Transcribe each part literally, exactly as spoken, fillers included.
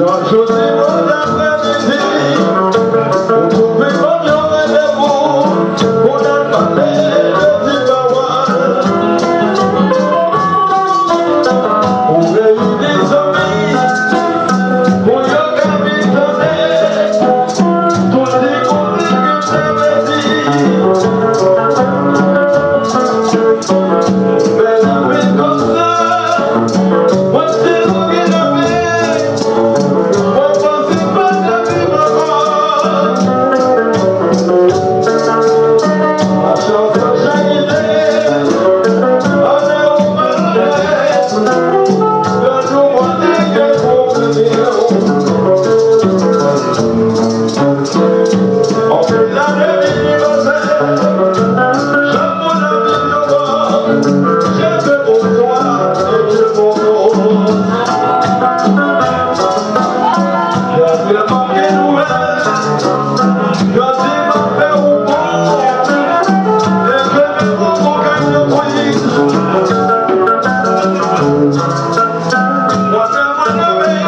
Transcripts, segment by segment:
Yon jodi bon aprèmidi, ou twouve kòm yon randevou pou n al pale de ti pawòl. Ou reyini zanmi pou yo ka vin tande. Tout ti koze ke m te redi. Bèl anpil konsa, mwen se ou ki leve. Mwen panse pa ka viv ankò. Machann sa chak ide, ale ou malonèt. Lè nou mande gen pwoblèm. Anpil lane vini pase, jan moun ap viv yo bò, chèche pouvwa e Dye bon nou. Yo di m ap gen nouvèl, yo di m ap fè ou bon, e ke menm ou bon kay nan kriz. Mwen menm, mwen menm,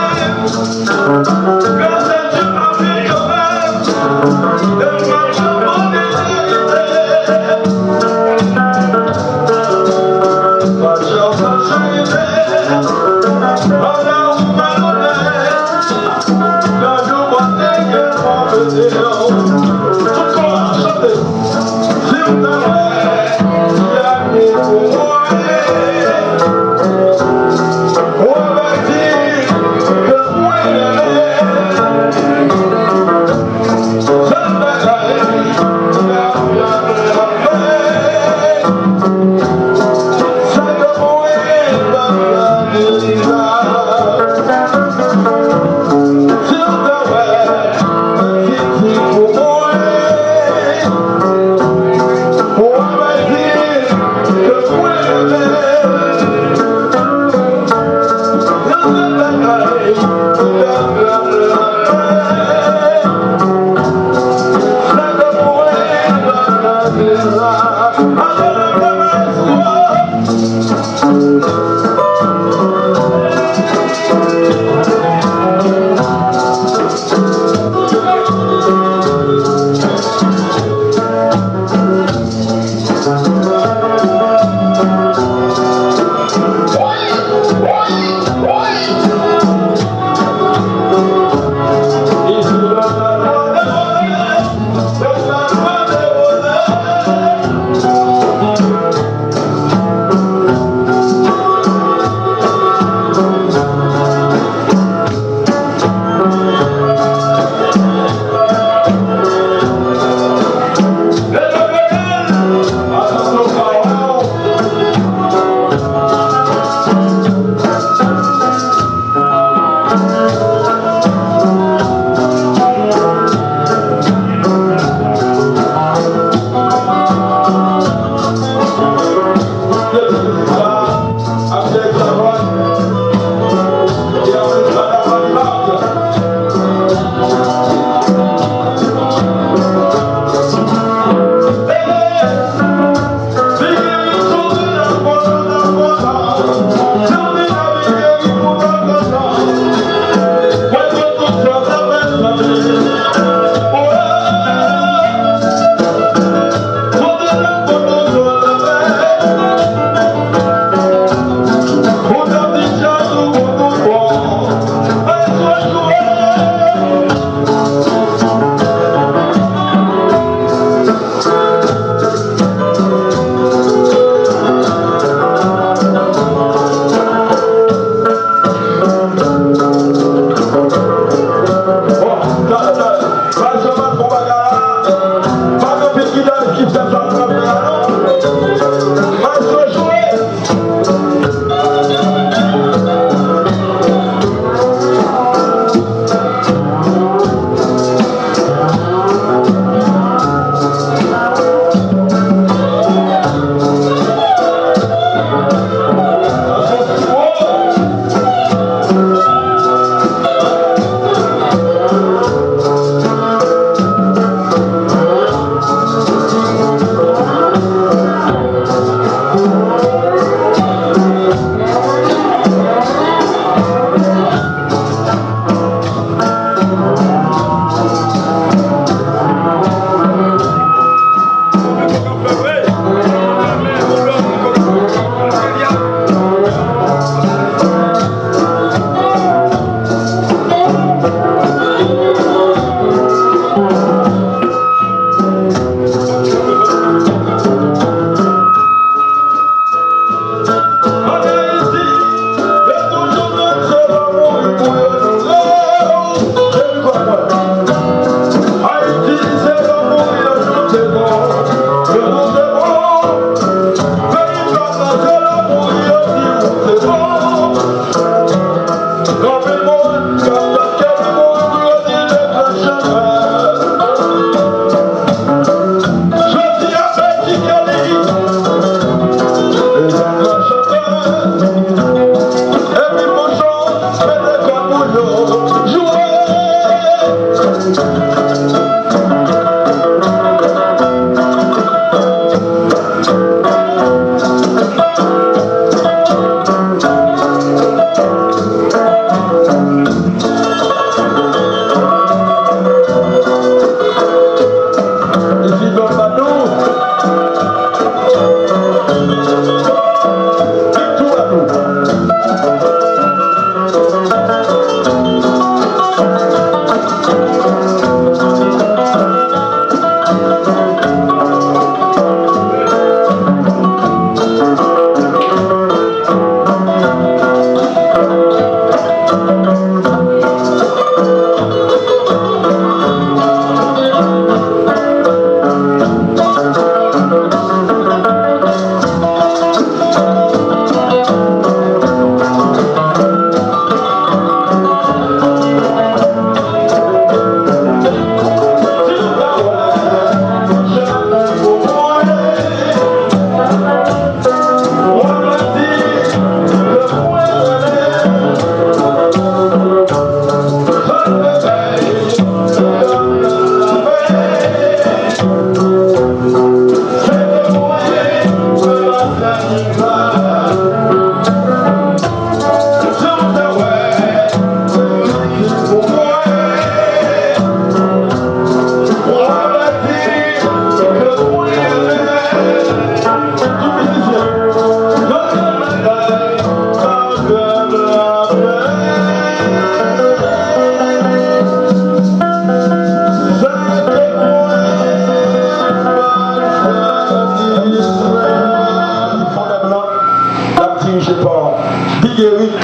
Big Eric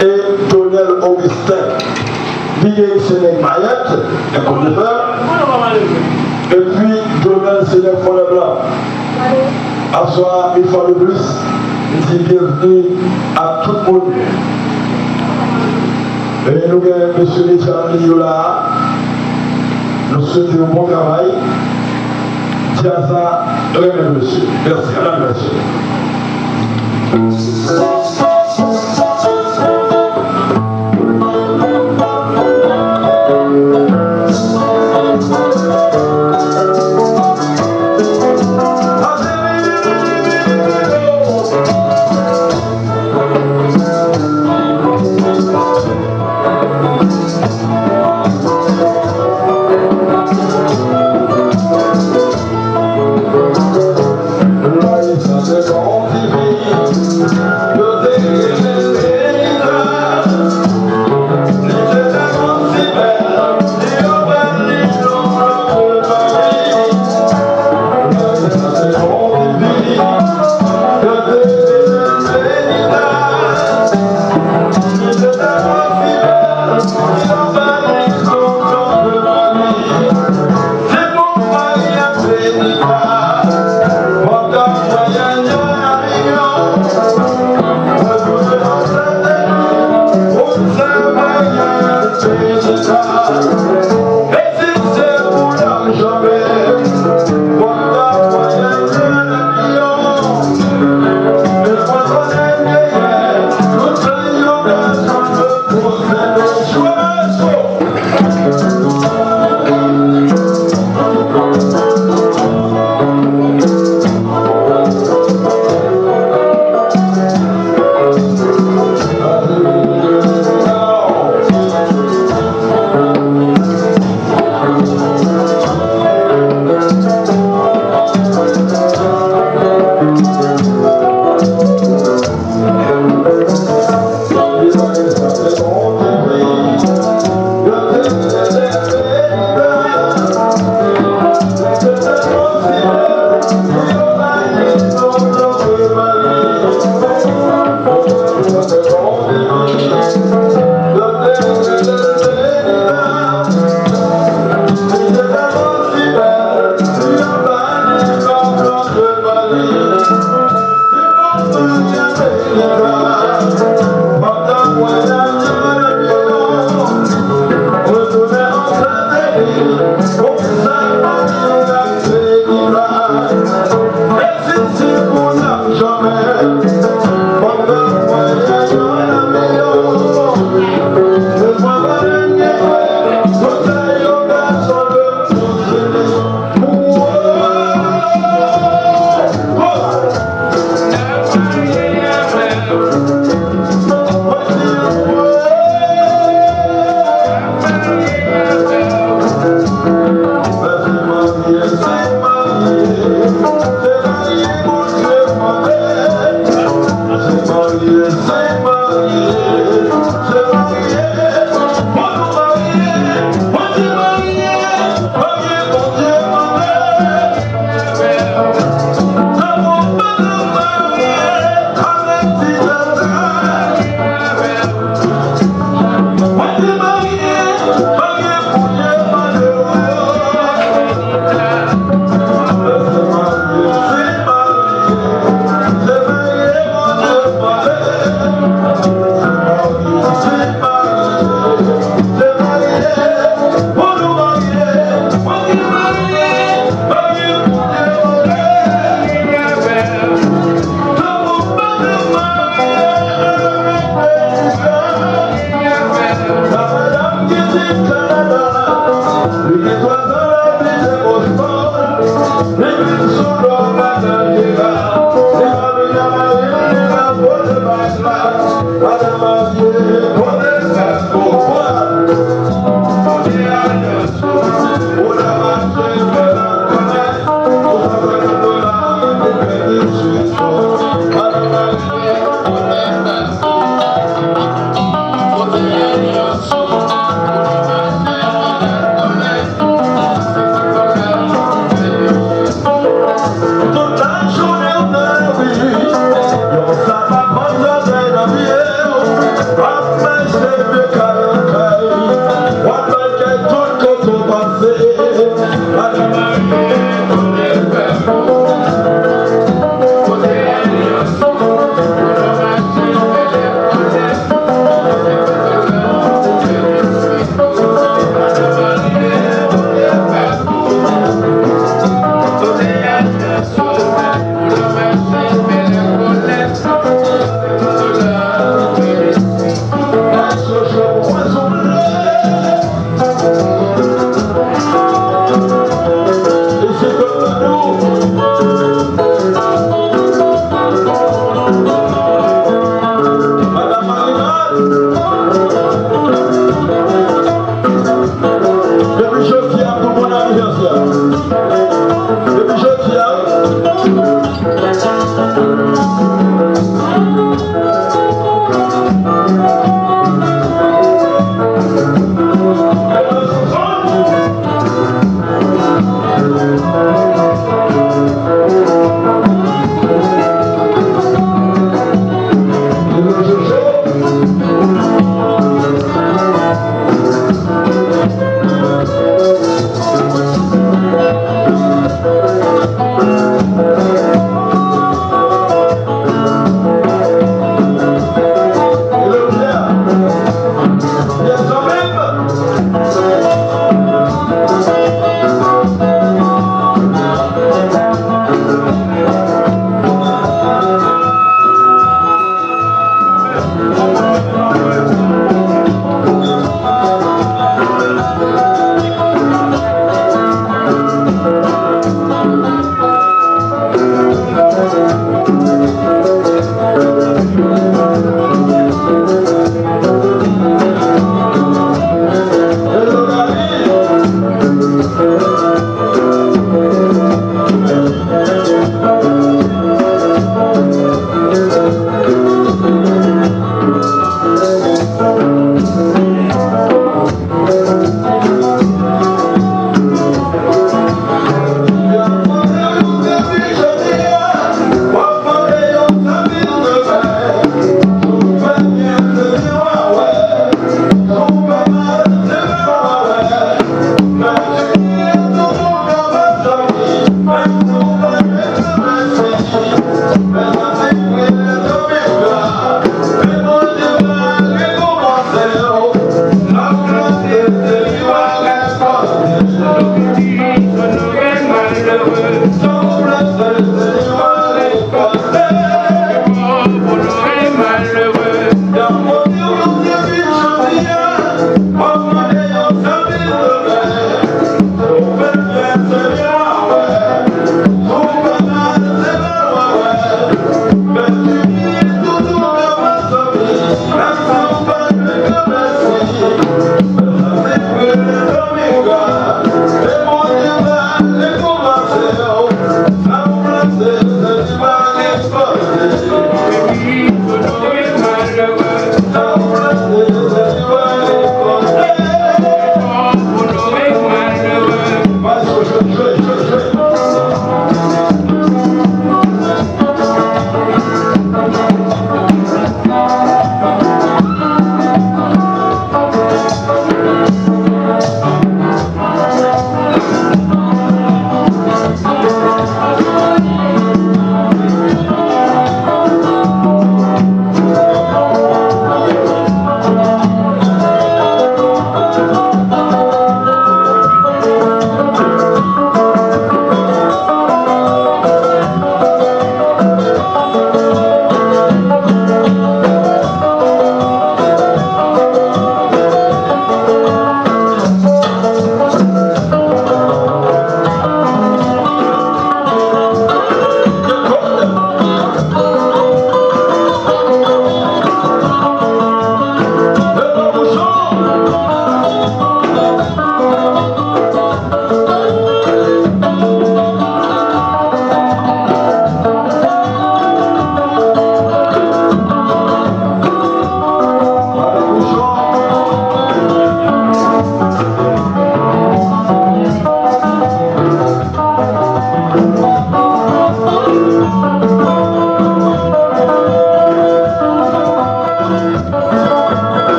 e Donel Augustin. Big Eric se nèg Mayèt, e Kòt de Fè. Epi Donel se nèg Fòlèblan. Aswè a, une fois de plus, m di byenvni a tout moun. E nou gen mesye Richard Lio la a. Nou swete yo bon travay. Djaz la renmen mesye. Mèsi, ann al mesye.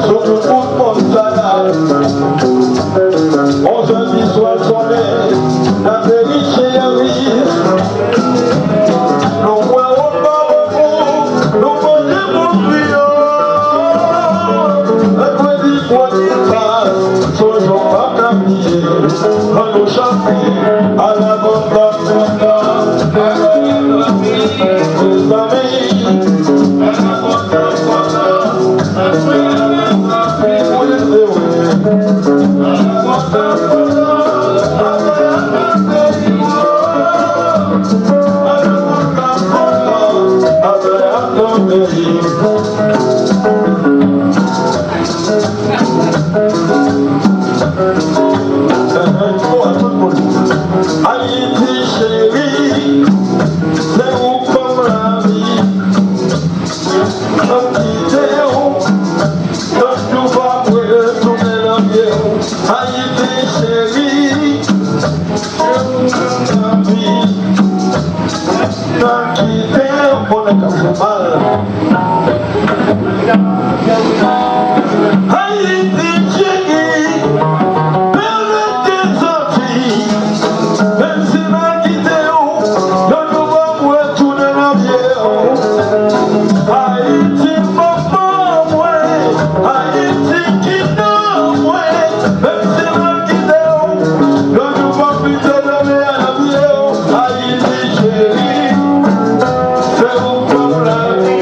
Tout moun sa la, onz è di swa sonnen, n ateri cheri. Nou wè ou pa wè moun, nou manje moun kriyo. Mèkredi, pwòt ki pa, sonj ou pa ka bliye. An nou chape, a la bòt la. Ayiti cheri, se ou fanm lavi. M ap kite w, tankou pa mwen tounen nan pye w. Ayiti cheri, se ou fanm lavi. M ap kite w, konnen k ap fè mal. Ayiti cheri, bèl de zanti. Menm si m al kite w, yon jou w ap retounen nan pye w. Ayiti manman mwen, Ayiti kinan mwen. Menm si m al kite w, yon jou w ap retounen nan pye w. Ayiti cheri, se ou fanm lavi.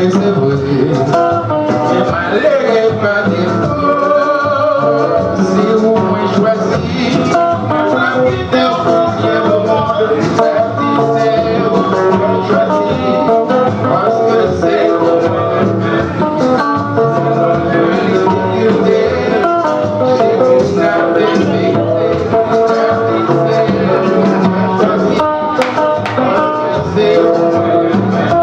Se vre, se malere pa defo. Si ou mwen chwazi, mwen pa kite w pou byen bon. Sa ki se ou mwen chwazi, paske se ou mwen renmen. Se lòt mwen li kite, se ou m ta vle mete. Sa ki se ou mwen chwazi, paske se ou mwen renmen.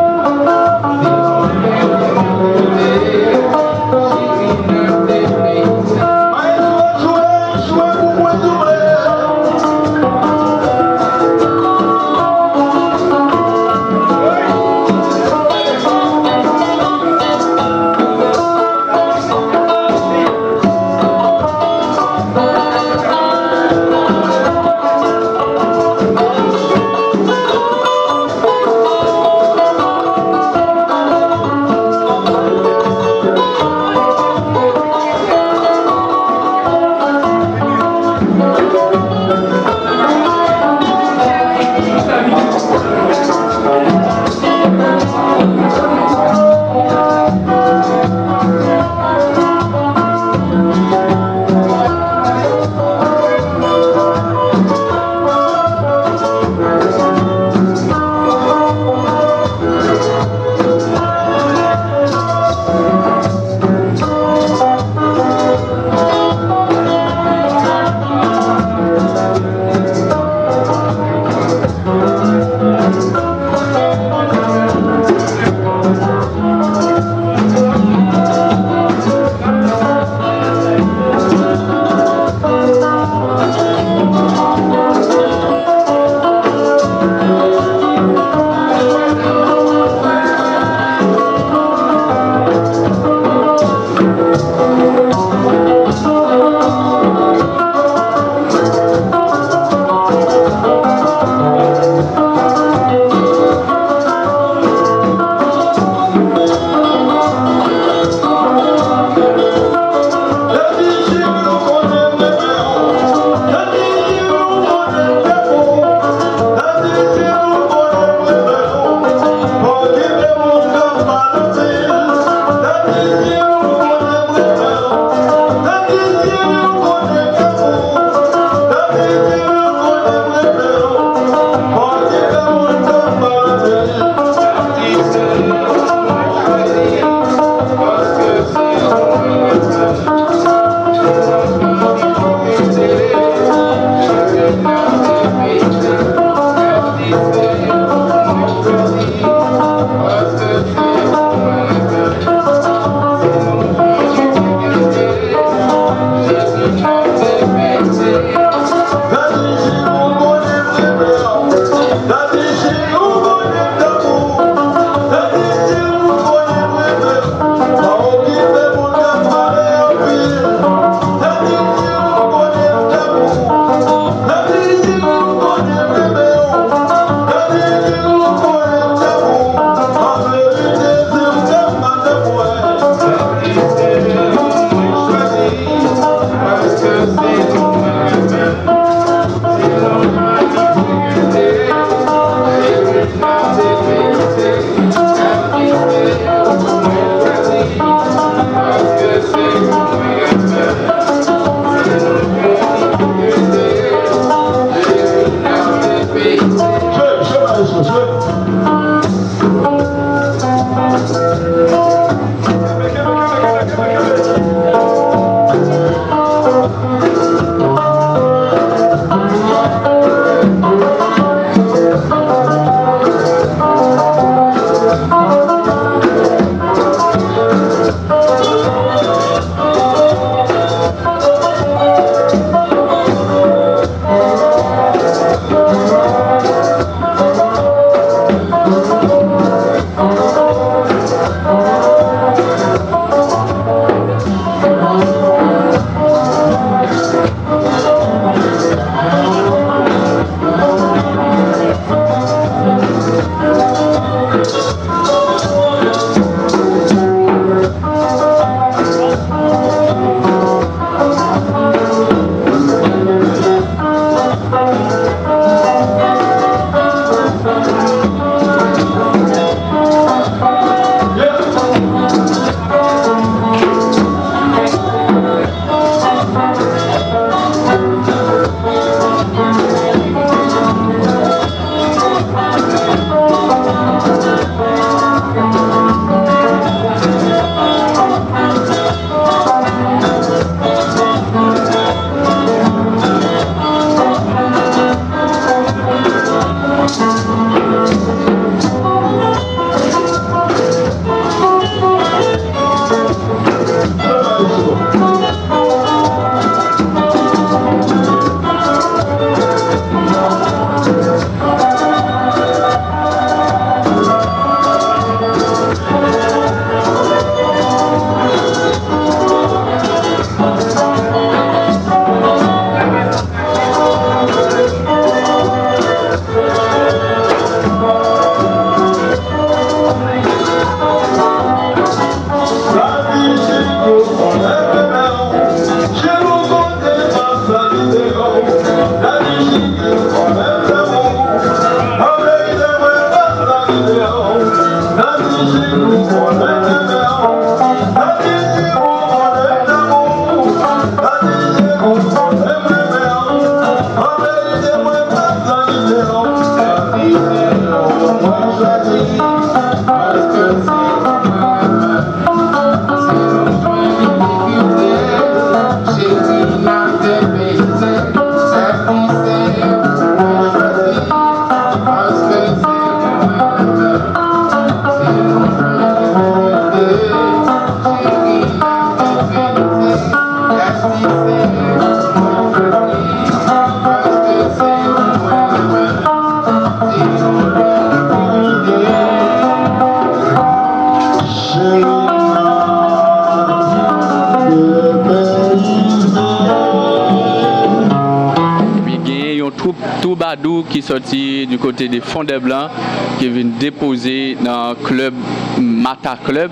Epi genyen yon twoup twoubadou ki sòti du côté de Fondèblan ki vin depoze nan klèb Mata Club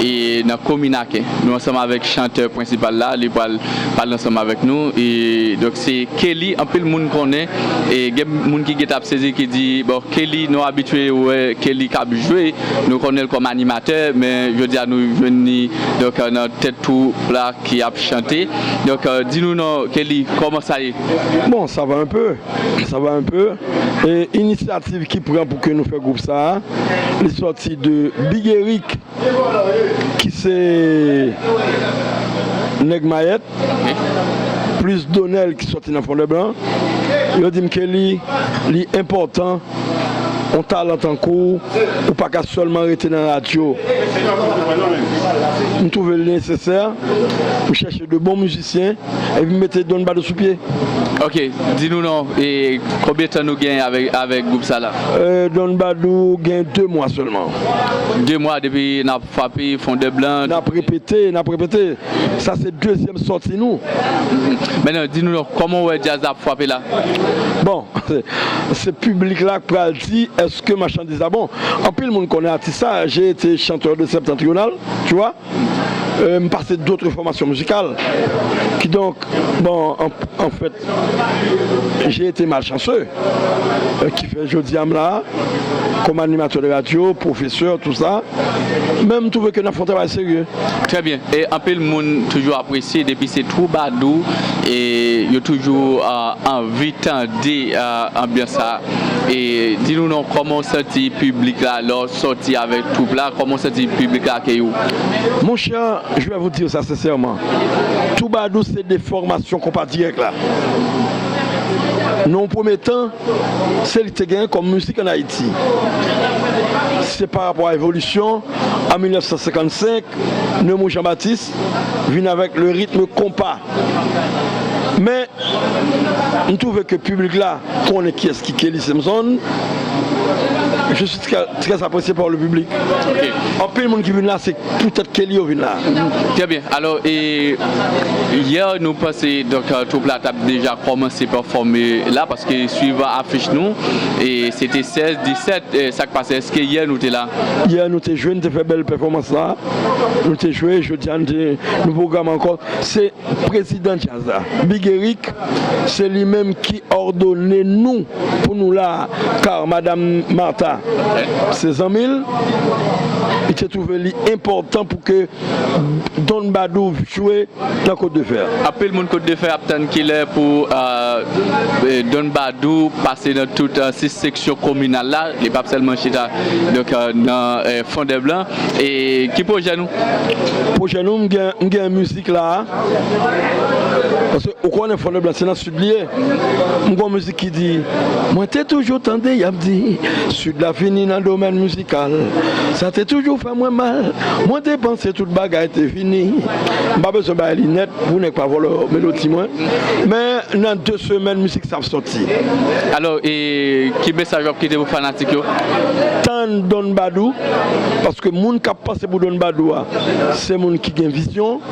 e nan komin Aken. Nou ansanm avèk chantè prensipal la, li pral pale ansanm avèk nou. E donk se Kelly, anpil moun konnen, e gen moun ki gentan ap sezi ki di, bon, Kelly, nou abitye wè Kelly k ap jwe, nou konnen l kòm animatè, men jodi a nou jwenn li donk nan tèt twoup la ki ap chante. Donk, euh, di nou non, Kelly, kòman sa ye? Bon, ça va un peu. Ça va un peu. E inisyativ ki pran pou ke nou fè gwoup sa a, li sòti de Big Eric, ki se nèg Mayèt, plis Donel ki sòti nan Fondèblan. Yo di m ke li, li enpòtan, yon talan tankou w, ou pa ka sèlman rete nan radyo. M twouve l nesesè, m chèche de bon mizisyen, epi m mete Don Badou sou pye. Ok, di nou non, e konbyen tan nou gen avèk, avèk gwoup sa la? Euh, Don Badou gen de mwa sèlman. De mwa depi n ap frape Fondèblan. N ap repete, n ap repete. Sa se dezyèm sòti nou. Mennen, di nou non, kòman w wè djaz la ap frape la? Bon, se piblik la k pral di èske machandiz la bon. Anpil moun konnen atis sa, j'ai été chanteur de septentrional, tu vois. Euh, m pase d'autres formations musicales. Kidonk, bon, an, an fèt, j'ai été malchanceux. Euh, ki fè jodi a m la, kòm animatè de radyo, pwofesè, tou sa. Men m twouve ke n ap fè yon travay serye. Trè byen. E anpil moun toujou apresye depi se twoubadou, e yo toujou, euh, anvi tande, euh, anbyans sa. E di nou non, kòman w santi piblik la, lè w sòti avèk twoup la, kòman w santi piblik la akeyi w? Mon cher, je vais vous dire ça sincèrement. Twoubadou se de fòmasyon konpa dirèk la. Nan yon premye tan, se li ki te genyen kòm mizik ann Ayiti. Se pa rapò a evolisyon, an mil nèf san senkannsenk, Nemou Jean Baptiste vin avèk le rythme konpa. Men, m twouve ke piblik la konnen kiyès ki Kelly Samson. Je suis très, très apprécié par le public. Ok. Anpil moun ki vin la, se poutèt Kelly yo vin la. Trè byen. Alò, e, yè, nou panse, donk, euh, twoup la t ap deja kòmanse pèfòme la, paske swivan afich nou, e se te sèz, disèt, e sa k pase, èske yè nou te la? Yè, nou te jwe, nou te fè bèl pèfòmans la. Nou te jwe, jodi a, nou te, nou pwograme ankò. Se prezidan djaz la, Big Eric, se li menm ki òdone nou pou nou la a, kar Madam Martha se zanmi l, li te twouve li enpòtan pou ke Don Badou jwe nan Kot de Fè. Anpil moun Kot de Fè ap tann kilè pou, euh, euh, Don Badou pase nan tout, euh, sis seksyon kominal la. Li p ap sèlman chita, donk, euh, nan, euh, Fondèblan. E ki pwojè nou? Pwojè nou, m gen, m gen mizik la. Paske ou konnen Fondèblan se nan sid li ye. M gen yon mizik ki di, mwen te toujou tande y ap di, sid la fini nan domèn mizikal. Sa te toujou fè mwen mal. Mwen te panse tout bagay te fini. M pa bezwen bay linèt pou nèg pa vòlò melodi mwen. Men nan de semèn, mizik sa ap sòti. Alò, e ki mesaj w ap kite pou fanatik yo? Tann Don Badou, paske moun k ap panse pou Don Badou a, se moun ki gen vizyon,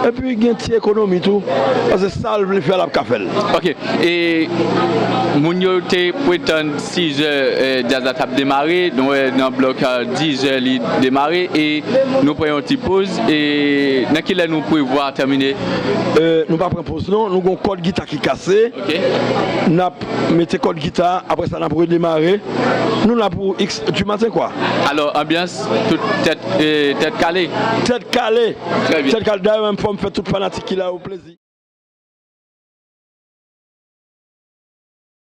epi gen ti ekonomi tou, paske sa l vle fè a, l ap ka fè l. Ok, e moun yo te pretann sizè, e, djaz la t ap demare, nou wè nan blòk, e, Dizè li demare e nou pran yon ti poz. E nan kilè nou prevwa tèmine? Euh, nou pa pran poz non, nou gon kòd gita ki kase. Ok. N ap mete kòd gita, apre sa n ap redemare. Nou la pou x du maten kwa. Alò, anbyans, tout tèt, eh, tèt kale. Tèt kale. Très bien. Tèt kale. Dayè menm fò m fè tout fanatik ki la yo plezi.